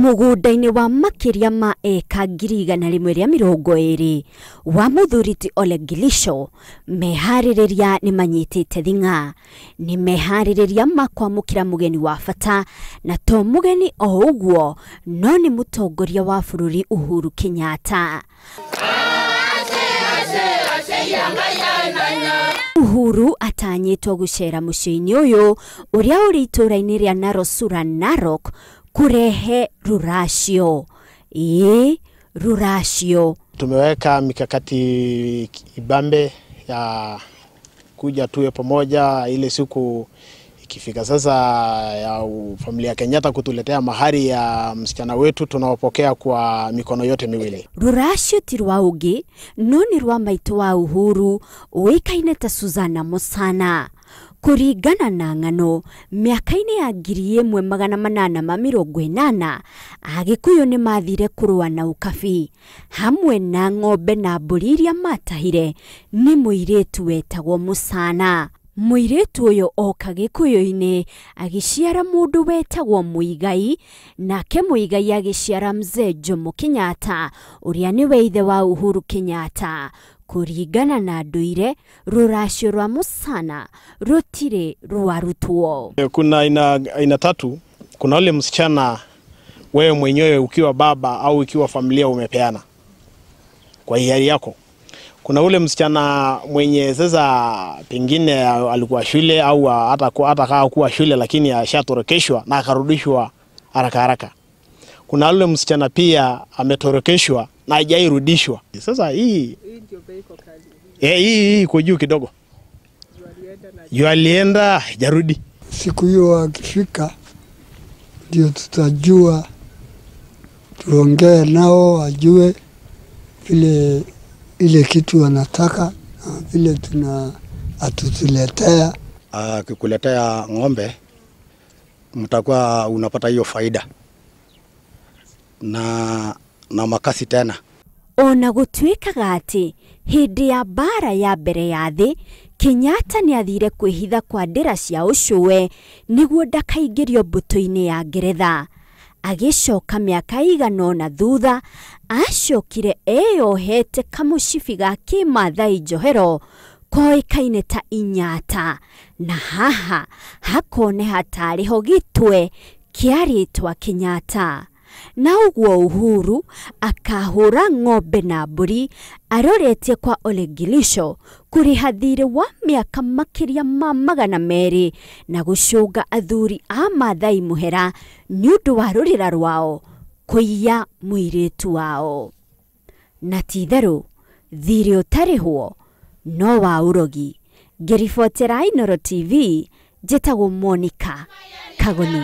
Mũgũnda-inĩ wa makĩria ma eka 120,000 wa mũthuri ti Ole Gilisho, meharĩrĩria nĩ manyitĩte thing'a. Nĩ meharĩrĩria ma kwamũkĩra mũgeni wa bata, na to mũgeni o ũguo, no nĩ mũtongoria wa bũrũri Uhuru Kenyatta. Uhuru atanyĩtwo gũcera mũciĩ-inĩ ũyũ ũrĩa ũrĩ itũũra-inĩ rĩa Narosura Narok kurehe ruracio. Ĩĩ, ruracio. Tumeweka mikakati ibambe ya kuja tuwe pamoja ile siku ikifika sasa ya familia Kenyatta kutuletea mahari ya msichana wetu, tunawapokea kwa mikono yote miwili. Ruracio ti rwa ũngĩ no nĩ rwa maitũ wa Uhuru ũĩkaine ta Suzana Musana. Kũringana na ng'ano, mĩaka-inĩ ya 1880 Agĩkũyũ nĩ mathire kũrũa na ũkabi hamwe na ng'ombe na mbũri iria matahire nĩ mũirĩtu wetagwo Musana. Mũirĩtu ũyũ oka Gĩkũyũ-inĩ agĩciara mũndũ wetagwo Muigai, nake Muigai agĩciara Mzee Jomo Kenyatta ũrĩa nĩwe ithe wa Uhuru Kenyatta. Kũringana na ndũire, rũracio rwa Musana rũtirĩ rwarutwo. Kuna aina tatu. Kuna ule msichana wewe mwenyewe ukiwa baba au ukiwa familia umepeana kwa hiari yako. Kuna ule msichana mwenye sasa pengine alikuwa shule au hata kuwa shule lakini ashatorokeshwa na akarudishwa haraka haraka. Kuna ule msichana pia ametorokeshwa na hajairudishwa. Sasa hii hii iko juu kidogo. Juu alienda hajarudi. Siku hiyo akifika ndio tutajua, tuongee nao wajue vile ile kitu wanataka na vile tuna atutuletea. Akikuletea ng'ombe mtakuwa unapata hiyo faida na makasi tena. Ona gũtuĩkaga atĩ hĩndĩ ya mbara ya mbere ya thĩ, Kenyatta nĩ athire kwĩhitha kwa ndĩra cia ũcũwe nĩguo ndakaingĩrio mbũtũ-inĩ ya Ngeretha. Agĩcoka mĩaka igana ũna thutha, acokire eyohete kamũcibi ga kĩmathai njohero koĩkaine ta inyata, na haha hakoneha tarĩ ho gĩtwe kĩa rĩtwa Kenyatta. Na ũguo Uhuru akahũra ng'ombe na mbũri aroretie kwa Ole Gilisho kũrĩha thirĩ wa mĩaka makĩria ma 200 na gũcũnga athuri a Maathai mũhera nĩ ũndũ wa rũrĩra rwao kũiya mũirĩtu wao. Na ti-itherũ thirĩ ũtarĩhwo no wa ũrogi. Ngĩribotera Inooro TV, njĩtagwo Monica Kagoni.